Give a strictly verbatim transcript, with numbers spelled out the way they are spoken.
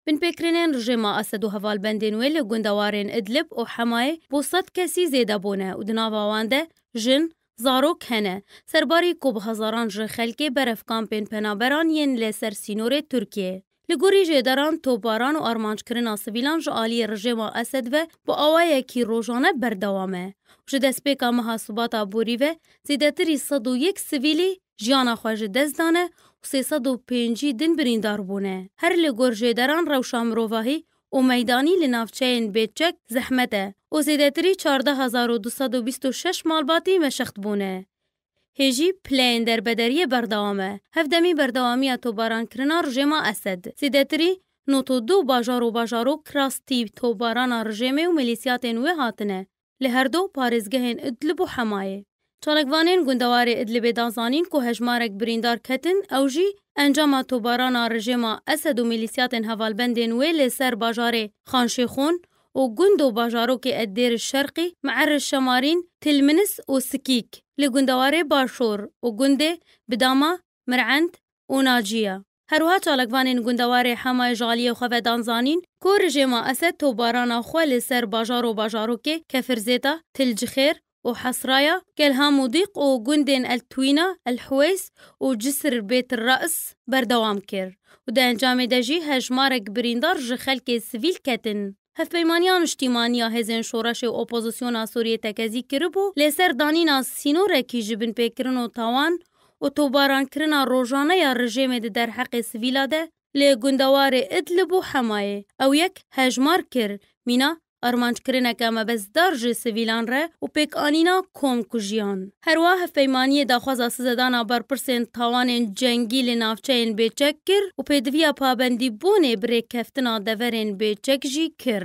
Binpêkirinên rejêma Esed û hevalbendên wê li gundewarên Idlib û Hemayê bo sed kesî zêde bûne û di nava wan de jin, zarok hene. Serbarî ku bi hezaran ji xelkê berev kampên penaberan yên li ser sînorê Tirkiyê. Li gorî jêderan, topbaran û armanckirina sivîlan ji aliyê rejêma Esed ve bi awayekî rojane berdewam e. Ji destpêka meha Sibata borî ve zêdetirî sed û yek sivîlî jiyana xwe ji dest dane û sê sed û pêncî din birîndar bûne. Her li gor jêderan rewşa mirovahî û meydanî li navçeyên bêçek zehmet e û zêdetirî çardeh hezar û du sed û bîst û şeş malbatî meşext bûne. Hê jî pileyên derbederiyê berdewam e. Hevdemî berdewamiya topbarankirina rejêma Esed. Zêdetirî nod û du bajar û bajarok rastî topbarana rejêmê û milîsiyatên wê hatine. Li her du parêzgehên Idlib û Hemayê. Çalakvanên gundewarê Idlibê da zanîn ku hejmarek birîndar ketin, ew jî encama topbarana rejêma Esed û milîsiyatên hevalbendên wê li ser bajarê Xanşêxon û gund û bajarokê Edêr Şerqî, Me'er Şemarîn, Tilminis û Sikîk, li gundewarê Başûr û gundê Bidama, Mirend û Naciya. Her wiha çalakvanên gundewarê Hemayê ji aliyê xwe ve dan zanîn ku rejêma Esed topbarana xwe li ser bajar û bajarokê Kefirzêta, Til Cixêr û Hesraya, Kelham û Dîq û gundên El Twîna, El Huweys û Cisr Bêt Reis berdewam kir û di encamê de jî hejmarek birîndar ji xelkê sivîl ketin. Hevpeymaniya Niştîmaniya Hêzên Şoreşê û Opozisyona Sûriyê tekezî kiribû, lê ser danîna sînorekî ji binpêkirin û tawan û topbarankirina rojane ya rejêmê di derheqê sivîla de li gundewarê Idlib û Hemayê ew yek hejmar kir, mîna armanckirinek e mebestdar ji sivîlan re û pêkanîna komkujiyan. Herwiha hevpeymaniyê daxwaza sizedana berpirsên tawanên cengî li navçeyên bêçek kir û pêdiviya pabendîbûnê bi rêkeftina deverên bêçek jî kir.